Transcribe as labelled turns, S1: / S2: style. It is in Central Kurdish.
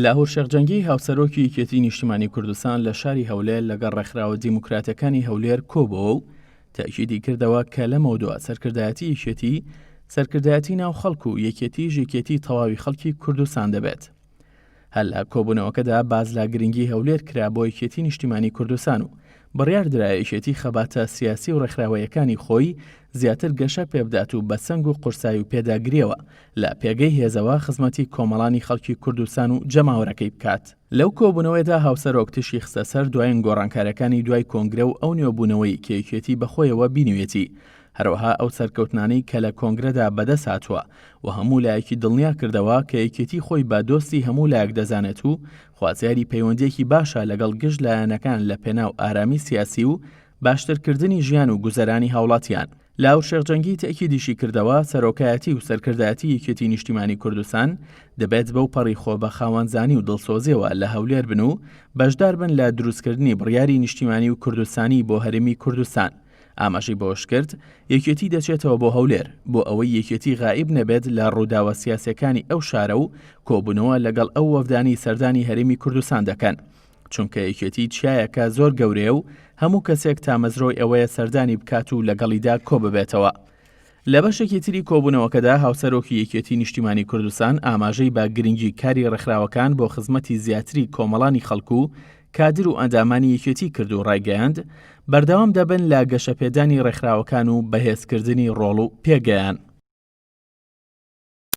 S1: لاهور شێخ جەنگی هاوسەرۆکی یەکێتی نیشتیمانی کوردستان لە شاری هەولێر لەگەڵ ڕێکخراوە دیموکراتەکانی هەولێر کۆبۆوە و تەئکیدی کردەوە کە لەمەودوا سەرکردایەتی یەکێتی سەرکردایەتی ناو خەڵک و یەکێتیش یەکێتی تەواوی خەڵکی کوردستان دەبێت. هەر لە کۆبوونەوەکەدا باس لە گرنگی هەولێر کرا بۆ یەکێتی نیشتیمانی کوردستان و بڕیار درا یەکێتی خەباتە سیاسی و ڕێکخراوەیەکانی خۆی زیاتر گەشە پێبدات و بە سەنگ و قورسایی و پێداگرییەوە لە پێگەی هێزەوە خزمەتی کۆمەڵانی خەڵکی کوردستان و جەماوەرەکەی بکات. لەو کۆبوونەوەیەدا هاوسەرۆک تیشکی خستە سەر دوایین گۆڕانکاریەکانی دوای کۆنگرە و ئەو نوێبوونەوەی کە یەکێتی بەخۆیەوە بینیویەتی، هەروەها ئەو سەرکەوتنانەی کە لە کۆنگرەدا بەدەست هاتووە و هەموو لایەکی دڵنیا کردەوە کە یەکێتی خۆی بە دۆستی هەموو لایەک دەزانێت و خوازیاری پەیوەندییەکی باشە لەگەڵ گشت لایەنەکان لە پێناو ئارامی سیاسی و باشترکردنی ژیان و گوزەرانی هاوڵاتیان. لاهور شێخ جەنگی تەئکیدیشی کردەوە، سەرۆکایەتی و سەرکردایەتی یەکێتی نیشتیمانی کوردستان دەبێت بەو پەڕی خۆ بە خاوەنزانی و دڵسۆزیەوە لە هەولێر بن و بەشدار بن لە دروستکردنی بڕیاری نیشتیمانی و کوردستانی بۆ هەرێمی کوردستان. ئاماژەی بەوەشکرد، یەکێتی دەچێتەوە بۆ هەولێر، بۆ ئەوەی یەکێتی غائیب نەبێت لە ڕووداوە سیاسیەکانی ئەو شارە و کۆبوونەوە لەگەڵ ئەو وەفدانەی سەردانی هەرێمی کوردستان دەکەن، چونکە یەکێتی چیایەکە زۆر گەورەیە و هەموو کەسێک تامەزرۆی ئەوەیە سەردانی بکات و لەگەڵیدا کۆببێتەوە. لە بەشێکی تری کۆبوونەوەکەدا هاوسەرۆکی یەکێتی نیشتیمانی کوردستان ئاماژەی بە گرنگی کاری ڕێکخراوەکان بۆ خزمەتی زیاتری کۆمەڵانی خەڵک و کادر و ئەندامانی یەکێتی کرد و ڕایگەیاند، بەردەوام دەبن لە گەشەپێدانی ڕێکخراوەکان و بەهێزکردنی ڕۆڵ و پێگەیان.